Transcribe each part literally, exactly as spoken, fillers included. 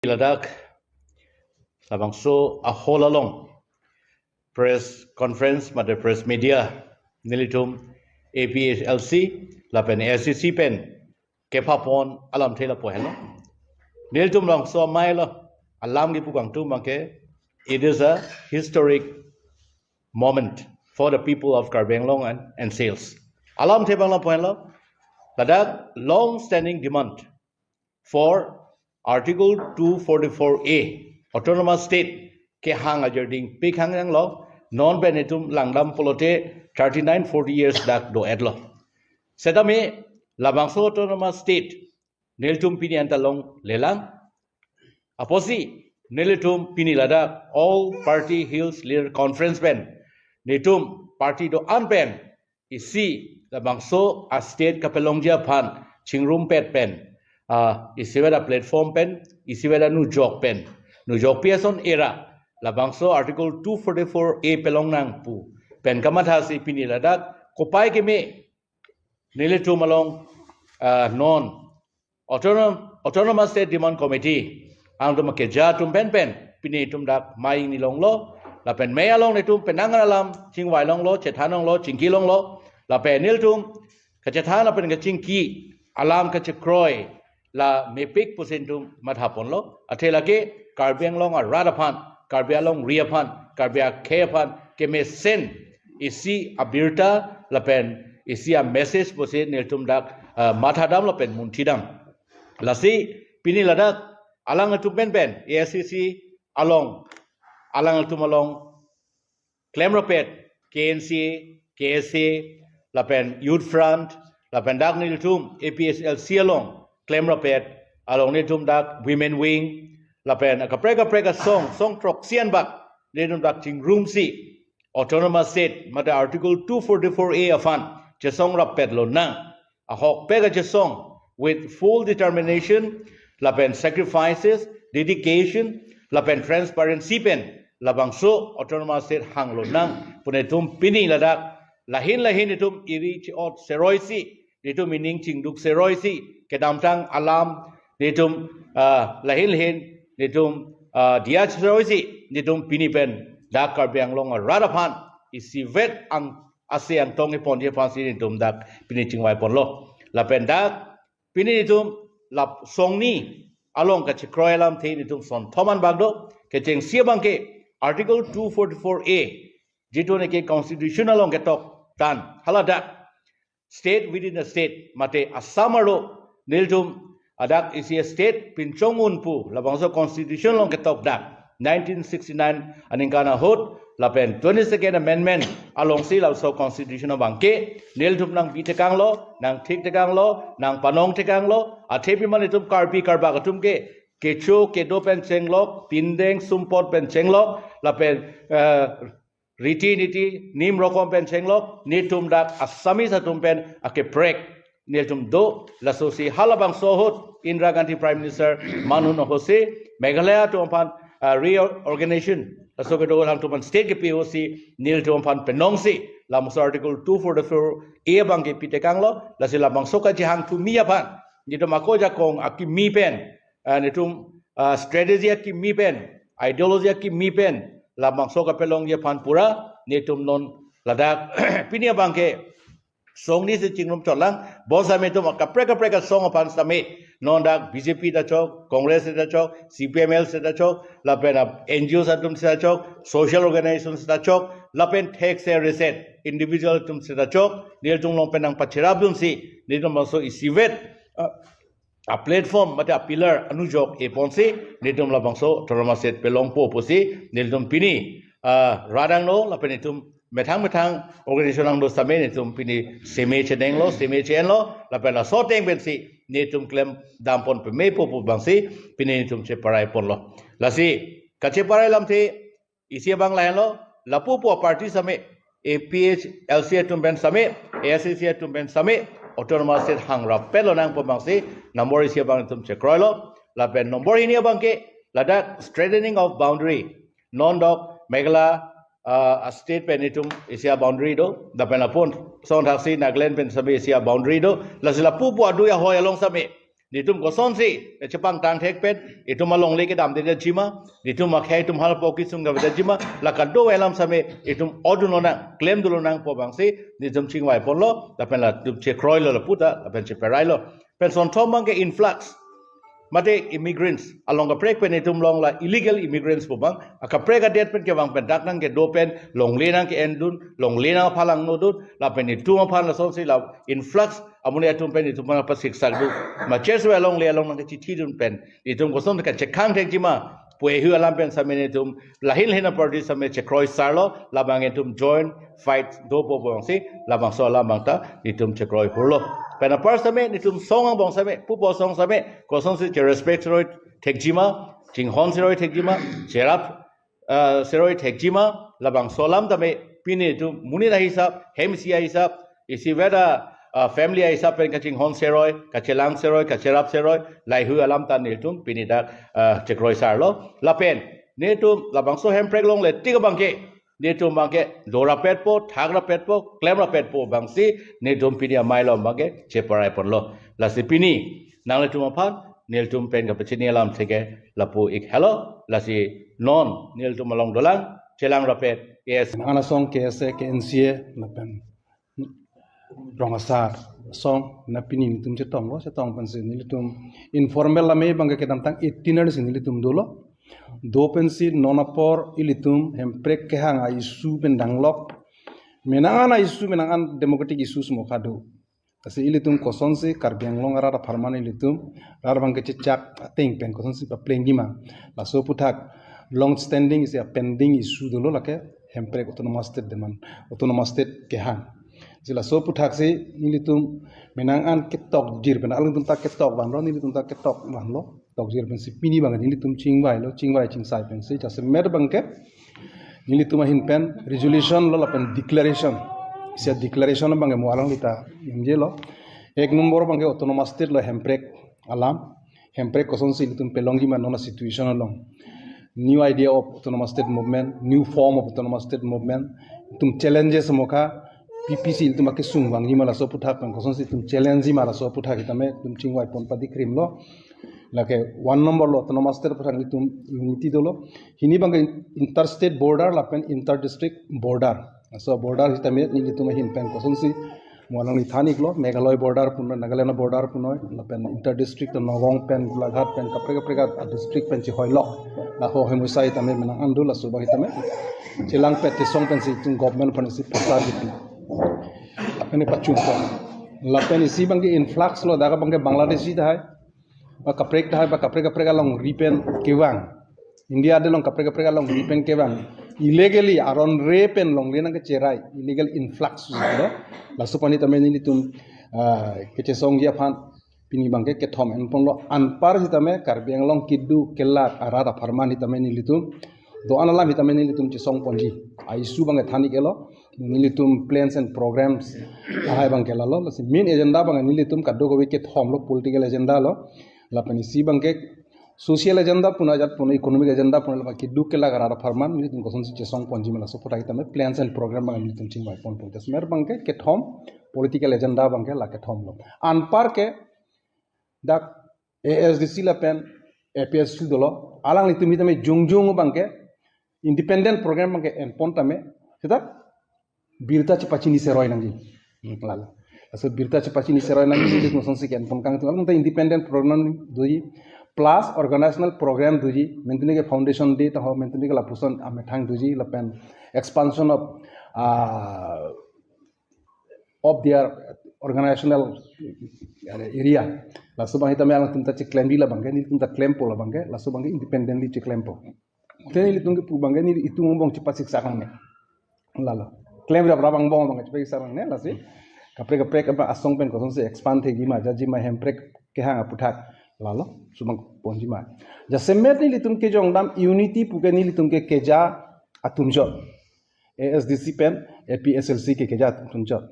Ladak labangso a-hall along press conference mate press media nelitum A P H L C lapen A I C C pen kepapon alamthe lapu henlo. Nelitum labangso amei lo, alam kipu kangtum abangke, it is a historic moment for the people of Karbi Anglong and, and Hills. Alamthe abang lapu henlo, ladak long standing demand for Article two forty-four A, Autonomous State kehang ajirding pik hang nanglo, non pen itum langdam pulote thirty-nine forty years dak do-etlo. Setame labangso Autonomous State nelitum pini anta longlelang. Apotsi nelitum pini ladak All Party Hills Leader Conference pen, nelitum party do-an pen isi labangso a-state kapelongji aphan chingrumpet pen, ah, isivet a-platform pen, isivet anujok pen, nujokpi ason era labangso Article two forty-four A pelong nang pu pen kamathasi pini ladak kopai keme nelitum along, ah, non Autonom-, Autonomous State Demand Committee angtum akeja atum pen pen pini itum dak mei ingni longlo, lapen mei along nelitum penang alam chingvai longlo, chethan longlo, chingki longlo, lapen nelitum kachethan lapen kachingki alam kachekroi la mepik pusi nelitum mathaponlo. Athe lake Karbi Anglong arat aphan, Karbi alongri aphan, Karbi akhei aphan kemesen isi abirta lapen isi a-message pusi nelitum dak, ah, mathadam lapen munthidam. Lasi pini ladak alangtum pen pen A I C C along, alangtum along klemrapet K N C A, K S A, lapen Youth Front, lapen dak nelitum A P H L C along klemrapet, along nelitum dak Women Wing, lapen kaprek kaprek asong, song throksi anbak nelitum dak chingrumsi Autonomous State mate Article two forty-four A aphan chesongrapet lonang. Ahokpet kachesong with full determination, lapen sacrifices, dedication, lapen transparency pen labangso Autonomous State hang lonang pu nelitum pini ladak lahin lahin nelitum iri chi-ot seroisi, nelitum ining chingduk seroisi, kedamtang alam nelitum, ah, lahin lahin nelitum, ah, diya seroisi, nelitum pini pen dak Karbi Anglong arat aphan isivet ang ase angtong iponji aphansi nelitum dak pini chingvaiponlo. Lapen dak pini nelitum lap songni along kachekroi alamthe nelitum sonthom anbak do. Kechengsi abangke Article two forty-four A, jitu neke Constitution along ketok tan, haladak state within a state, mate Assam arlo nelitum adak isi a-state pinchong un pu labangso Constitution along ketok dak nineteen sixty-nine aningkan ahut lapen twenty-second Amendment alongsi labangso Constitution abangke nelitum nangbitekanglo, nangthiktekanglo, nangpanongtekanglo. Athe pima nelitum Karbi Karbak atum ke kecho kedo pen chenglok, pindeng sumpot pen chenglok, lapen, eh, riti niti nim rokom pen chenglok, nelitum dak Assamese atum pen akeprek nelitum do. Lasosi halabangso ahut Indira Gandhi Prime Minister man-un ahutsi Meghalaya atum aphan, ah, reorganization, laso kedo hangtum aphan state kepi ahutsi nelitum aphan penongsi labangso Article two forty-four A abangke pitekanglo. Lasi labangso kachehang thumi aphan nelitum ako ajakong akimi pen, ah, nelitum, ah, strategy akimi pen, ideology akimi pen labangso kapelongji aphan pura nelitum non ladak pini abangke songnisi chingrum chotlang. Bonsitame nelitum kaprek kaprek asong aphan sitame, non dak B J P ta chok, Congress ta chok, C P M L ta chok, lapen, ah, N G Os atum ta chok, social organization ta chok, lapen thekse reset individual atum ta chok, nelitum along pen nangpacherapdunsi nelitum labangso isivet, ah, a-platform mate a-pillar anujok eponsi nelitum labangso Autonomous State pelongpo pusi nelitum pini, ah, radang no lapen nelitum methang methang organization angdo sitame nelitum pini seme chedenglo, seme che-enlo, lapen laso ateng pensi nelitum klemdampon pemepo pu abangsi pini nelitum cheparaiponlo. Lasi kacheparai alamthe isi abang lahenlo, lapu pu a-party sitame, A P H L C atum pen sitame, A I C C atum pen sitame, Autonomous State hangrapet lonang pu abangsi number isi abang nelitum chekroilo. Lapen number hini abangke ladak strengthening of boundary. Non dok Meghalaya, ah, a-state pen nelitum isi a-boundary do, lapen lapu-an song thaksi Nagaland pen sitame isi a-boundary do. Lasi lapu pu adui ahoi along sitame Netum kosonsi chepangtang thek pen itum alongle kedamde jima, netum akhei atum halpo kisung kaveda jima, la kadokave alam same itum odun lonang, klem dun lonang pu abangsi netum chingvai ponlo, lapen latum chekroilo lapu ta, lapen cheperailo. Pen sonthom abangke influx, mate immigrants, along kaprek pen itum along la illegal immigrants pu abang, akaprek adet pen kevang pen dak nangkedo pen longle nangke-endun, longle nangphalangno dun, lapen itum aphan lasonsi la influx amonit atum pen itum aphan pasiksak dun. Macherso alongle along nangkechithi dun pen itum koson kachekhang thek jima pu ehu alam pen same netum lahin lahin aparty same chekroi sarlo, labang itum joint fight do pu abangsi labangso alam abang ta netum chekroi hurlo. Pen apar same netum song angbong same, pupo song same kosonsi cherespect seroi thek jima, chinghon seroi thek jima, cherap ah, seroi thek jima, labangso alam tame pini netum monit ahisap, hem isi ahisap, isi veda, ah, family ahisap pen kachinghon seroi, kachelang seroi, kacherap seroi, la ehu alam ta netum pini dak, ah, chekroi sarlo. Lapen netum labangso hemprek longle tik abangke, netum abangke dorapetpo, thakrapetpo, klemrapetpo abangsi netum pini amei along abangke cheperai ponlo. Lasi pini nanglitum aphan nelitum pen kapachini alam theke lapu ik helo, lasi non nelitum along dolang chelangrapet, yes. Nang asong K S A, K N C A, lapen rong asar asong, na pini netum chetonglo, chetong pensi nelitum informal lamei abangke kedamtang eighteen arni si nelitum dolo. Do pensi non apor ilitum hemprek kehang a-issue pen danglok. Menang an a-issue, menang an democratic issues mokha do. Lasi ilitum kosonsi Karbi Anglong arat apharman ilitum rat abangke chechak ateng pen kosonsi papleng jima, laso aphuthak long standing isi a-pending issue dolo, lake hemprek autonomous state demand, autonomous state kehang. Si laso aphuthak si nelitum menang an ketokjir pen, alangtum ta ketok vanlo, nelitum ta ketok vanlo. Tokjir pensi pini abang nelitum chingvailo, chingvai chingsai pensi jasemet abangke nelitum ahin pen resolution lo lapen declaration. Isi a-declaration abangke mo alangli ta ingjelo. Ek nombor abangke autonomous state lo hemprek alam. Hemprek kosonsi ilitum pelong jima non a-situation along. New idea of autonomous state movement, new form of autonomous state movement. Itum challenges mokha, P P C ilitum akesung vang jima laso aphuthak pen kosonsi itum challenge jima laso aphuthak sitame itum chingvai pon padikrimlo. Lake one number lo autonomous state aphuthak nelitum unity dolo. Hini abangke interstate border lapen inter-district border. So border sitame nelitum ahin pen kosonsi mo alangli than iklo, Meghalaya border punoi, Nagaland border punoi, lapen inter-district Nagaon pen, Golaghat pen, kaprek kaprek a-district pen chehoilo. Laso ahemosai sitame menang an do, laso abang sitame chelangpet, chesong pensi itum government aphansi patta dipi. Lapen pachung pon. Lapen isi abangke influx lo, dak abangke Bangladeshi tahai, ba kaprek tahai, ba kaprek kaprek alongri pen kevang. India adet along kaprek kaprek alongri pen kevang. Illegally aron re pen longle nangkecherai, illegal influx lo. Laso aphan sitame nelitum, ah, kechesongji aphan pini abangke kethom enponlo. Anpar sitame Karbi Anglong kedo kelak arat apharman sitame nelitum do-an alam sitame nelitum chesong ponji. A-issue abangke than ik-elo. Nelitum plans and programs lahai abangke lalo. Lasi main agenda abangke nelitum kadokave kethom lo, political agenda lo. Lapen isi abangke social agenda punoi, ajat punoi, economic agenda punoi, lapen kedo kelak arat apharman nelitum kosonsi chesong ponji ma, laso aphuthak sitame plans and program abangke nelitum chingvai ponpo. Jasemet abangke kethom, political agenda abangke la kethom lo. Anpar ke dak A S D C lapen A P H L C dolo, alanglitum sitame jongjong abangke independent program abangke enpon tame, seta birta chepachini seroi nangji. Hmm, lalo. Laso birta chepachini seroi nangji, nelitum kosonsi ke-enpon kangtung, alangtum ta independent program doji, plus organizational program doji, mentuni ke Foundation Day taho, mentuni ke lapuson amethang doji, lapen expansion of, ah, of their organizational area. Laso abang sitame alangtum ta cheklemji la abangke, nelitum ta klempo la abangke, laso abangke independently cheklempo. Te nelitum kepu abangke nelitum angbong chepasiksak nangne. Lalo. Klemraprap angbong abangke chepasiksak nangne, lasi kaprek kaprek apa asong pen kosonsi expand thekji ma, jaji ma hemprek kehang aphuthak. Lalo, laso abang ponji ma. Jasemet nelitum kejongdam unity puke nelitum ke keja atum jot. A S D C pen A P H L C ke keja atum jot.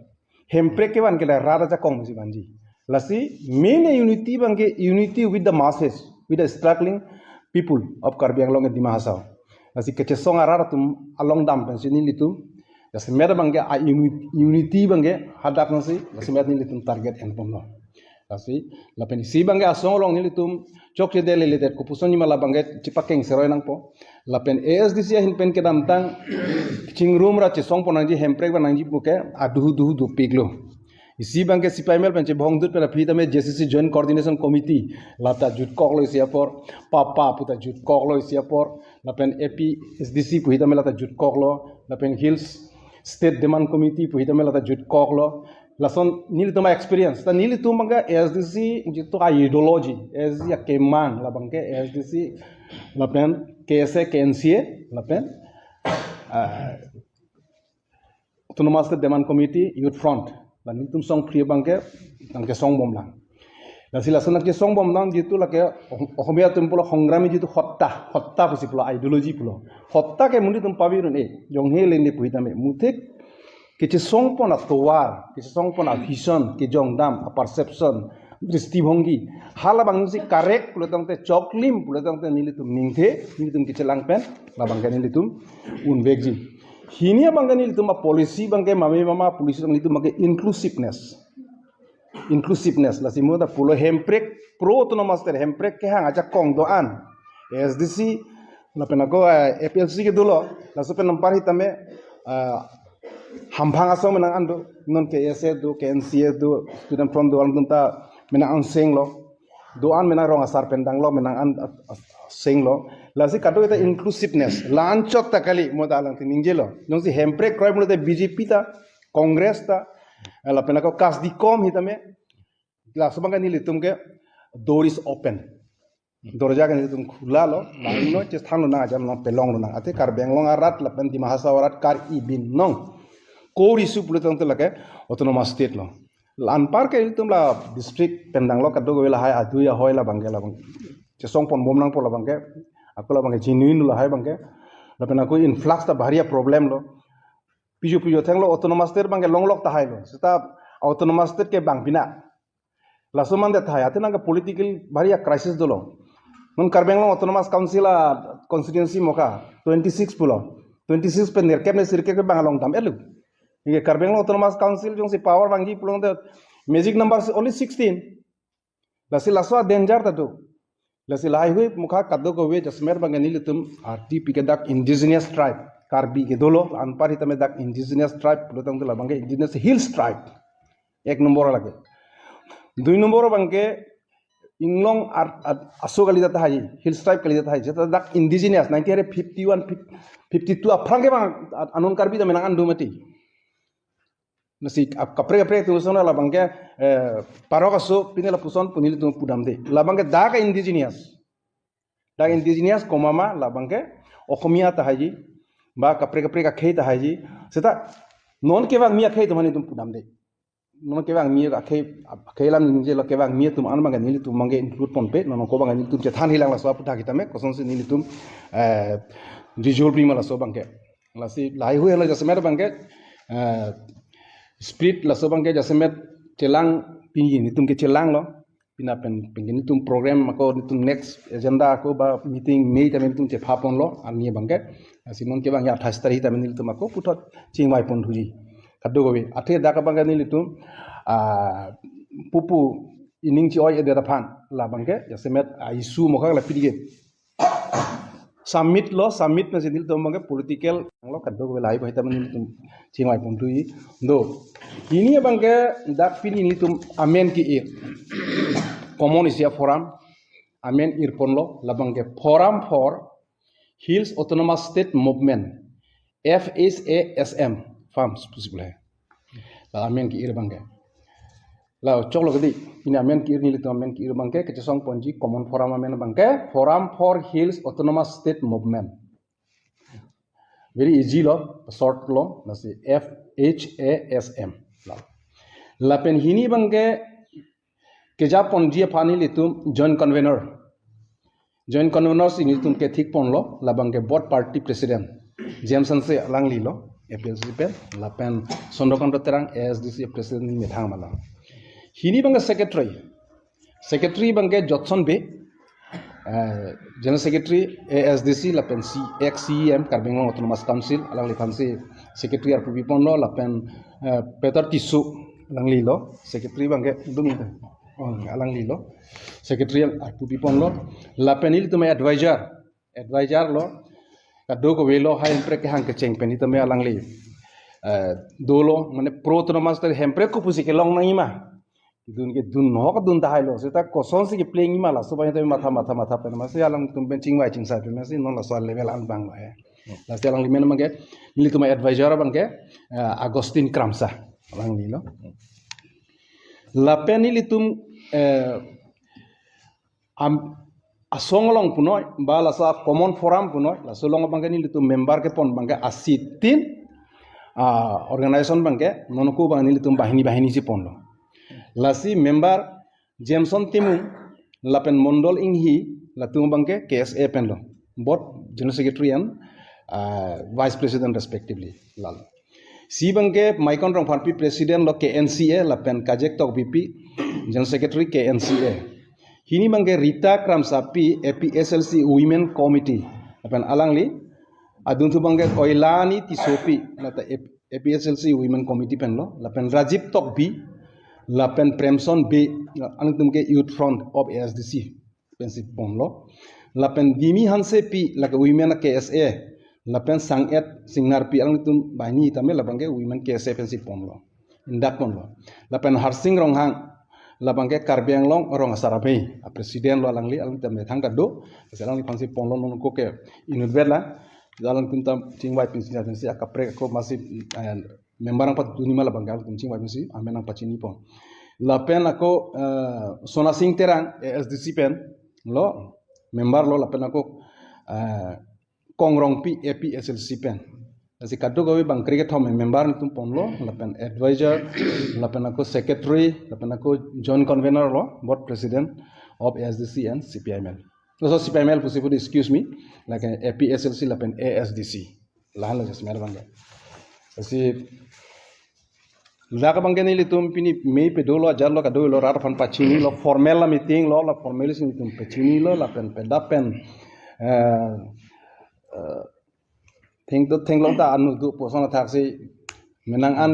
Hemprek kevan ke la rat ajakong si vanji. Lasi main unity abangke unity with the masses, with the struggling people of Karbi Anglong and Dima Hasao. Lasi kechesong arat atum along dam pensi nelitum, jasemet abangke a uni-, unity abangke hadak nangsi, jasemet nelitum target enponlo. Lasi, lapen isi abangke asong along nelitum chokche dele ledet kopuson nima labangke chepakeng seroi nangpo. Lapen A S D C ahin pen kedamtang chingrum ra chesongpon nangji, hemprek ba nangji puke aduhu duhu dopiklo. Isi abangke C P I M L pen chebhongdut pen aphi tame J C C Joint Coordination Committee lata jutkoklo isi apor, papa puta jutkoklo isi apor, lapen A P S D C puhi tame lata jutkoklo, lapen Hills State Demand Committee puhi tame lata jutkoklo. Lason nelitum experience. Ta nelitum abangke A S D C jitu a ideology, A S D C akemang labangke A S D C lapen K S A, K N C A, lapen, ah, Autonomous State Demand Committee, Youth Front. La nelitum song phri abangke, nangkesongbomlang. Lasi lason nangkesongbomlang jitu lake Ohomia atum pulo hongrami jitu hotta, hotta pusi pulo, ideology pulo. Hotta ke monit atum pavirun e, jonghe lende puhi tame. Muthik kechesongpon atovar, kechesongpon a-vision, kejongdam, a-perception, dristibhonggi. Halabangsi correct pulo tangte, choklim pulo tangte nelitum ningthe, nelitum kechelang pen, labangke nelitum unvekji. Hini abangke nelitum a-policy abangke mame mama policy nelitum abangke inclusiveness. Inclusiveness, lasi mo ta pulo hemprek pro autonomous state, hemprek kehang ajakong do-an. A S D C, lapen ako, eh, A P L C ke dolo, laso pen anpar hitame, eh, hamphang asong menang an do, non K S A do, K N C A do, Student Front do, alangtum ta menang an senglo. Do-an menang rong asar pen danglo, menang an, ah, ah, senglo. Lasi kadokave ta inclusiveness. La-anchot ta kali, mo ta alang tiningjelo. Jongsi hemprek kroi pulote B J P ta, Congress ta, eh, lapen ako kasdikom hitame. Laso abangke nelitum ke door is open. Dorja ke nelitum khula lo, bang no chethan lonang ajam no pelong lonang. Ate Karbi Anglong arat lapen Dima Hasao arat kar-i binong. Core issue pulo tangte lake autonomous state lo. La anpar ke nelitum la district pen danglo kadokave lahai adui ahoi labangke labang. Chesongponbom nangpo labangke. Ako labangke genuine lahai abangke. Lapen ako influx ta bahari a-problem lo. Piju piju thenglo autonomous state abangke longlok tahai lo. Seta autonomous state ke bang pina. Laso mande tahai, ate nangke political bahari a-crisis dolo. Non Karbi Anglong Autonomous Council a-constituency mokha, twenty-six pulo. Twenty-six pen nerkep ne sirkep ke bang along dam-etlo. Ningke Karbi Anglong Autonomous Council jongsi power vangji pulote magic number is only sixteen. Lasi laso a-danger ta do. Lasi lahaihui mokha kadokave jasemet abangke nelitum arti pike dak indigenous tribe. Karbi ke dolo, anpar hitame dak indigenous tribe, pulo tangte labangke indigenous hills tribe. Ek nombor lake. Dui nombor abangke inglong ar-, ar-, aso kali tahai, hills tribe kali tahai. Jeta dak indigenous, nineteen fifty-one, fifty-two aphrang ke bang, a-, anon Karbi ta menang an do mati. Lasi ap-, kaprek kaprek atum ason labangke, eh, parok aso, pine lapuson pu nelitum pudamde. Labangke dak indigenous. Dak indigenous komat ma labangke Ohomia tahaiji, ba kaprek kaprek akhei tahaiji. Seta non kevangmi akhei atum nelitum pudamde. Non kevangmi akhei, akhei alam ningjelo, kevangmi atum an abangke nelitum abangke include ponpe, non ako abangke nelitum chethan hilang laso aputhak hitame, kosonsi nelitum, eh, visual prima laso abangke. Lasi lahaihui helo jasemet abangke, eh, spirit laso abangke jasemet chelang pini nelitum kechelanglo. Pina pen, pen nelitum program ako nelitum next agenda ako ba meeting May tame nelitum chephaponlo, arni abangke. Lasi non kevang ya athais tarik tame nelitum ako puthot chingvaipon thuji. Kadokave. Athe dak abangke nelitum, ah, pupu ining chi-oi-edet aphan labangke jasemet a-issue mokha la pidige submit lo, submit nasi nelitum abangke political lo kadokave lahai bahai tame nelitum chingvaipon thuji do. Hini abangke dak pini nelitum amen ke-ir. Common isi a-forum amen irponlo, labangke Forum for Hills Autonomous State Movement, F H A S M, FHASM pusi pu lahai. La amen ke-ir abangke. La choklo kedi, pini amen ke-ir nelitum amen ke-ir abangke, kechesongponji common forum amen abangke, Forum for Hills Autonomous State Movement. Very easy lo, short lo, lasi F H A S M. La. Lapen hini abangke kejaponji aphan nelitum joint convener. Joint convener si nelitum kethikponlo, labangke both party president James Hanse alangli lo, A P L C pen, lapen Chandrakanta Terang A S D C president methang mala. Hini abangke secretary. Secretary abangke Jotson Bey, eh, General Secretary A S D C lapen C, ex C E M Karbi Anglong Autonomous Council, alangliphansi secretary arpu piponlo, lapen, eh, Peter Tisso alangli lo, secretary abangke dumi. Oh, alanglilo. Secretary arpu piponlo. Lapen ilitum advisor. Advisor lo. Kadokave lo, hai Hemprek kehang kecheng pen itame alangli. Eh, dolo, mane pro autonomous state Hemprek kopusi kelong nangjima. Dun ke dun, ho kedun tahailo. Seta kosonsi kepleng nangjima, laso abang itame matha, matha, matha pen. Amatsi alangtum pen chingvai chingsai pen. Amatsi non laso level an abang lo he. Lasi alangli amen abangke, nelitum advisor abangke, eh, Augustine Kramsa. Alanglilo. Lapen nelitum, eh, am, asong along punoi, ba laso common forum punoi, laso along abangke nelitum member kepon abangke asitin, ah, organization abangke, non ako abang nelitum banghini banghini si ponlo. Lasi member Jameson Timung, lapen Mondol Inghi, latum abangke K S A penlo. Both General Secretary and, ah, Vice President respectively. Lalo. Si abangke Maikon Rongpharpi President lo K N C A, lapen Kajek Tokbipi General Secretary K N C A. Hini abangke Rita Kramsapi A P S L C Women Committee. Lapen alangli, adunthu abangke Koilani Tissopi, lata A P S L C Women Committee penlo. Lapen Rajib Tokbi, lapen Premson Bey, alangtum ke Youth Front of A S D C pensi ponlo. Lapen Dimi Hansepi, lake Women K S A, lapen Sanget Singnarpi, alangtum banghini tame labangke Women K S A pensi ponlo. Indak ponlo. Lapen Harsing Ronghang, labangke Karbi Anglong Rong Asar Amei a President lo alangli, alangtum methang kado, lasi alangliphansi ponlo, non ako ke inutvet lang. Alangtum ta chingvai pensi, pensi akaprek ako amatsi, eh, member nangpatuni ma labangke alangtum chingvai pensi, amen nangpachini pon. Lapen ako, eh, Sonasing Terang, A S D C pen, lo, member lo, lapen ako, eh, Kong Rongpi A P S L C pen. Lasi kadokave bang kre-kethom member nelitum ponlo, lapen advisor, lapen ako secretary, lapen ako joint convener lo, both president of A S D C and C P I M L. So C P I M L pusi pudi, excuse me, lake A P S L C lapen A S D C. Lahan lo just mer abangke. Lasi dak abangke nelitum pini mei pedolo, ajat lo, kadolo, rat aphan pachinilo, formal la meeting lo, la formally si nelitum pachinilo, lapen pedap pen, eh, eh, thengto thenglong ta anu do puson athaksi menang an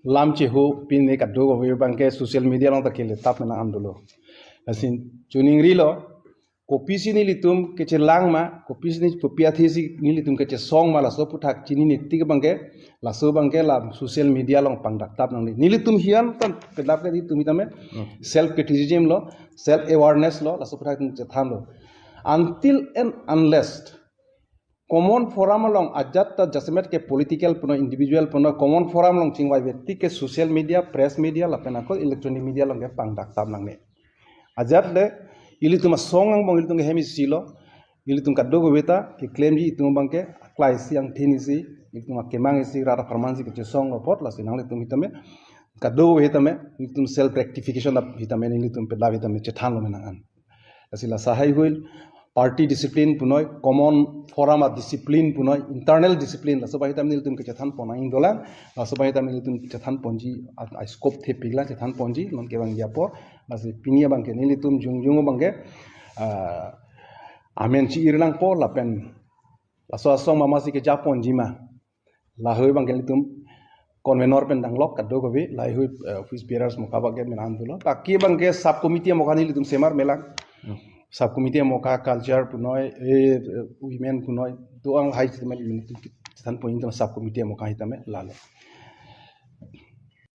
lam cheho, pini kadokave abangke social media along ta keletap menang an dolo. Lasi choningrilo, kopisi nelitum kechelang ma, kopisi ni, kopi athesi nelitum kechesong ma, laso aphuthak chinine tik abangke, laso abangke la social media along pangdaktap nangne. Nelitum hian tan pedap ke nelitum itame, hmm, self criticism lo, self awareness lo, laso aphuthak chethanlo. Until and unless common forum along ajat ta jasemet ke political punoi, individual punoi, common forum along chingvaive tik ke social media, press media, lapen ako electronic media along ke pangdaktap nangne. Ajat le, ilitum asong angbong ilitum ke hem isi lo, ilitum kadokave ta keklemji itum abangke, aklai isi, angthin isi, ilitum akemang isi, rat apharman isi kechesonglo apot, lasi nanglitum hitame, kadokave hitame, ilitum self rectification ap hitame, ilitum pedap hitame chethanlo menang an. Lasi la sahai huil, party discipline punoi, common forum a discipline punoi, internal discipline, laso abang hitame nelitum kechethan pon nangji dolang, laso abang hitame nelitum chethan ponji, a, a scope thepiklang chethan ponji, non kevangji apor, lasi pini abangke nelitum jongjong abangke, ah, amen chi-ir nangpo lapen, laso asong ma amatsi keja ponji ma. Lahai abangke nelitum convener pen danglok kadokave, lahai, eh, office bearers amoka abangke menang dolo. Baki abangke sub committee amoka nelitum semar melang. Hmm. Sub committee amoka culture punoi, eh, eh, women punoi, do-an hai sitame nelitum chethan ponji tame sub committee amoka hitame lalo.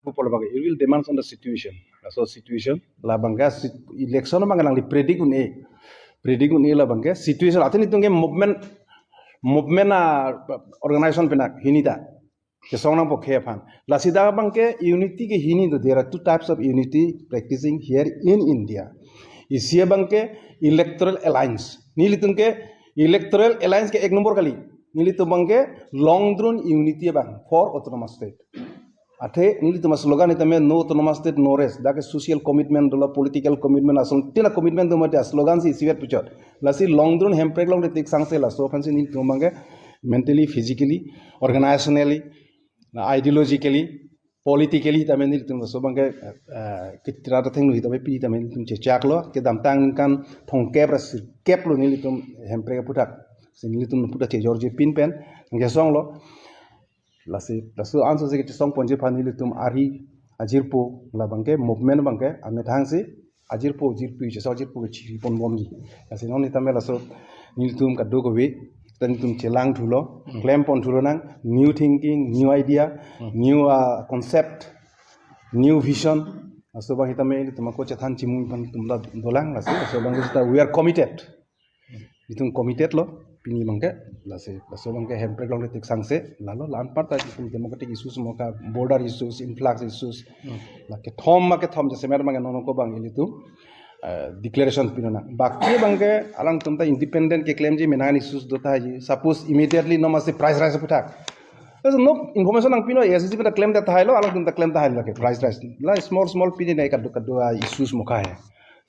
Pupol abangke, it will depends on the situation. Laso situation, labangke si-, election abangke nangli predict un-e. Predict un-e labangke situation, athe nelitum ke movement, movement a organization pen ak hini ta. Chesong nangpo khei aphan. Lasi dak abangke unity ke hini do, there are two types of unity practicing here in India. Isi abangke electoral alliance. Nelitum ke electoral alliance ke ek number kali. Nelitum abangke long drawn unity abang for autonomous state. Athe nelitum a slogan hitame no autonomous state, no rest. Dak ke social commitment dolo, political commitment, asong tina commitment do mate slogan si isivet puchot. Lasi long drawn Hemprek along detik sangse laso aphansi nelitum abangke mentally, physically, organizationally, ideologically, politically tame nelitum laso abangke, eh, kitra ta thengno hitame pini tame nelitum chechaklo, kedamtang ningkan thomkep ra sirkep lo nelitum Hemprek aphuthak. Si nelitum aphuthak chejorji pin pen, nangkesonglo. Lasi, laso anso si kechesong ponji aphan nelitum ari ajirpo labangke, movement abangke, amethang si, ajirpo, jirpi, chesa ajirpo kechiri ponbomji. Lasi non sitame laso nelitum kadokave ta nelitum chelang thulo, klem pon thulo nang, new thinking, new idea, new uh, concept, new vision. Laso abang sitame nelitum ako chethan chimung pen tum la dolang lasi. Laso abang sita we are committed. Nelitum committed lo, pini abangke, lasi, laso abangke Hemprek along teksang se, lalo la-an part ta nelitum democratic issues moka, border issues, influx issues, la kethom ma kethom jasemet abangke non ako abang nelitum, eh, declaration pino nang. Baki abangke alangtum ta independent keklemji menang issues do tahai ji. Suppose immediately non masi price rise aputhak. There's no information nangpino, A I C C P ta klem ta tahai lo, alangtum ta klem tahai lo ke price rise. La small small pini nai kado kado a issues moka he.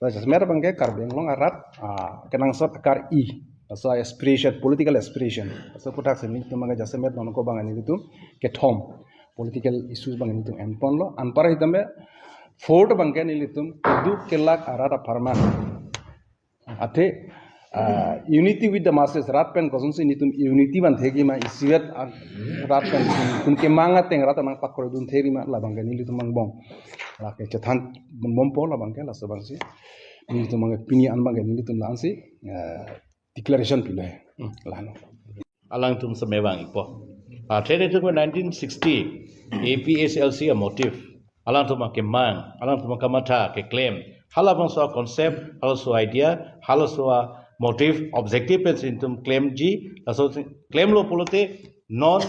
Laso jasemet abangke Karbi Anglong arat, ah, kenangsot akar-i. Laso aspiration, political aspiration. Laso aputhak si nelitum abangke jasemet non ako abang nelitum kethom political issues abang nelitum enponlo. Anpar sitame fourth abangke nelitum keduk kelak arat apharman. Athe, ah, unity with the masses, rat pen kosonsi nelitum unity vanthekji ma, isivet, ah, rat pen kun kemang ateng rat nangpakroidunthekji ma, labangke nelitum angbong. Lake chethan bompo labangke, laso abangsi nelitum abangke pini an abangke nelitum la-ansi, eh, declaration pilo he. Hmm, la-an. Alangtum seme vang-ikpo. Athe nelitum nineteen sixty A P H L C a motive, alangtum akemang, alangtum akamatha keklem, halabangso a concept, halaso idea, halaso a motive, objective pensi nelitum klemji, laso klemlo pulote non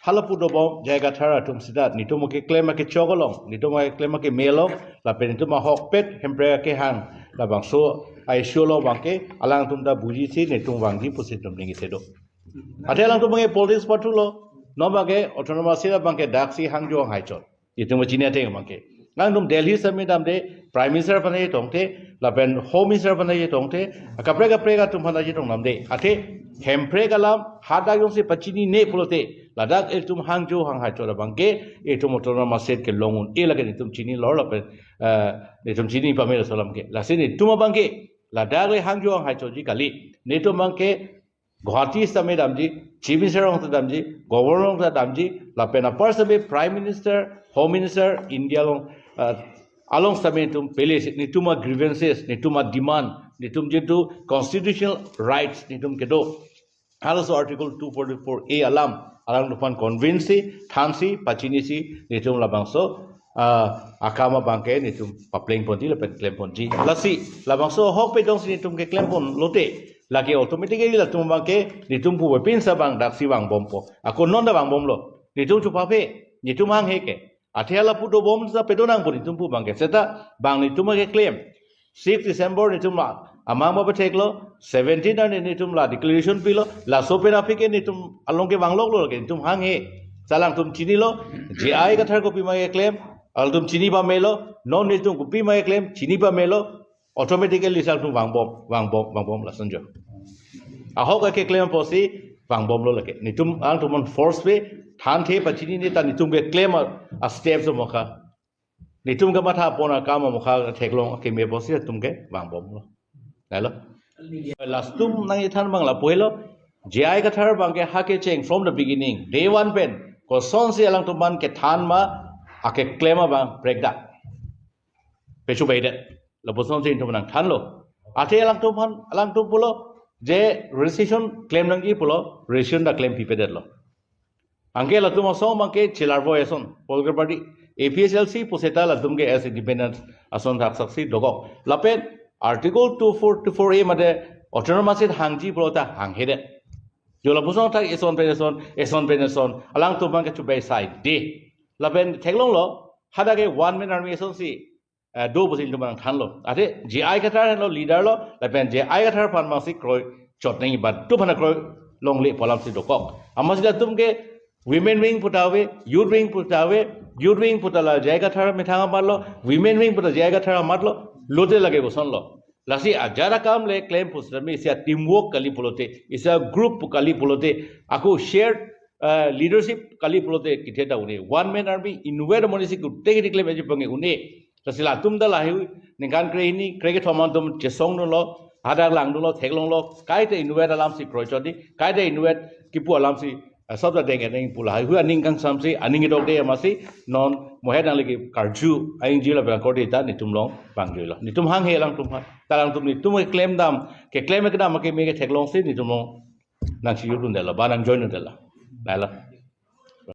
halapu dobom J I Kathar atum sita nelitum akeklem akechok along, nelitum akeklem akeme along, lapen nelitum ahokpet Hemprek akehang, labangso a issue along abangke alangtum ta bujisi nelitum vangji pusi nelitum ningje thedo. Athe alangtum abangke politics pathulo, non abangke autonomous state abangke daksi hangjo hanghai chot. Nelitum chini ateng abangke. Alangtum Delhi sitame damde, Prime Minister aphan ta chetongthe, lapen Home Minister aphan ta chetongthe, kaprek kaprek atum aphan ta chetong damde. Athe Hemprek alam hadak jongsi pachinine pulote, ladak ilitum hangjo hanghai chot abangke, ilitum autonomous state kelong un-e lake nelitum chinilo lapen, eh, nelitum chini pame laso alam ke. Lasi nelitum abangke, ladak le hangjo hanghai chotji kali. Nelitum abangke Guwahati sitame damji, Chief Minister along ta damji, Governor along ta damji, lapen apar sitame Prime Minister, Home Minister, India along, ah, along sitame nelitum pele si, nelitum a grievances, nelitum a demand, nelitum jitu constitutional rights nelitum kedo, halaso Article two forty-four A alam, alangtum aphan convince si, thansi, pachinisi, nelitum labangso, ah, akam abangke nelitum papleng ponji lapen klem ponji. Lasi, labangso ahokpet jongsi nelitum keklem pon lote, lake automatically latum abangke nelitum pu bepin sa abang daksi vangbompo. Ako non ta vangbomlo. Nelitum chupaphe, nelitum hanghe ke. Athe halapu dobom sa pedo nangpo nelitum pu abangke. Seta bang nelitum akeklem. Six December nelitum la amang ba patheklo, seventeen arni nelitum la declaration pilo, laso pen aphi ke nelitum along ke vangloklo ke nelitum hanghe. Sa alangtum chinilo, J I Kathar kopima keklem, alangtum chini pamelo, non nelitum kopima keklem, chini pamelo, automatically sa alangtum vangbom, vangbom, vangbom lason jo. Ahok akeklem apotsi vangbomlo lake. Nelitum alangtum aphan force pe, thanthe pachinine ta nelitum keklem a, a steps mokha. Nelitum kamatha pon akam amokha theklong akeme apotsi nelitum ke vangbomlo. Lalo. Last tum nangchethan abang lapu helo. J I Kathar abangke ha kecheng from the beginning, day one pen, kosonsi alangtum aphan kethan ma, akeklem abang prekdak. Pechu baidet. Lapusonsi nelitum nangthanlo. Athe alangtum aphan, alangtum pulo, je registration klem nangji pulo, registration ta klem pipedetlo. Anke latum asong abangke chelarvo eson, political party, A P H L C puseta latum ke as independent ason thaksaksi dokok. Lapen Article two forty-four A mate autonomous state hangji pulo ta hanghedet. Jo lapuson thak eson pen eson, eson pen eson, alangtum abangke chubai sai de. Lapen theklonglo, hadak ke one man army esonsi, eh, do pusi nelitum nangthanlo. Athe J I Kathar henlo leader lo, lapen J I Kathar aphan masi kroi chot nangji, badu aphan kroi longle pu alamsi dokok. Amatsi latum ke women wing puta ave, youth wing puta ave, youth wing puta la J I Kathar methang amatlo, women wing puta J I Kathar amatlo, lote lake kosonlo. Lasi ajat akam le klem pusitame isi a teamwork kali pulote, isi a group kali pulote, ako shared, eh, leadership kali pulote kethe ta un-e. One man army inutvet amonitsi kute kiri klem aji pange un-e. Lasi latum ta lahei ningkan krehini, krekethom atum chesongdunlo, hadak langdunlo, theklonglo, kaita inutvet alamsi kroi chot di, kaita inutvet kipu alamsi Asap ta deng eneng pu lahai hui aning kangsamsi, aning idok de amasi, non mohet nang lagi karju, aing jila bang korte ta netum long bang juilo. Netum hanghe alangtum ha. Ta alangtum netum keklem dam, keklem kedam ake me ketheklongsi netum long nangsi yudun dela, ba nang join dela. Lahelo.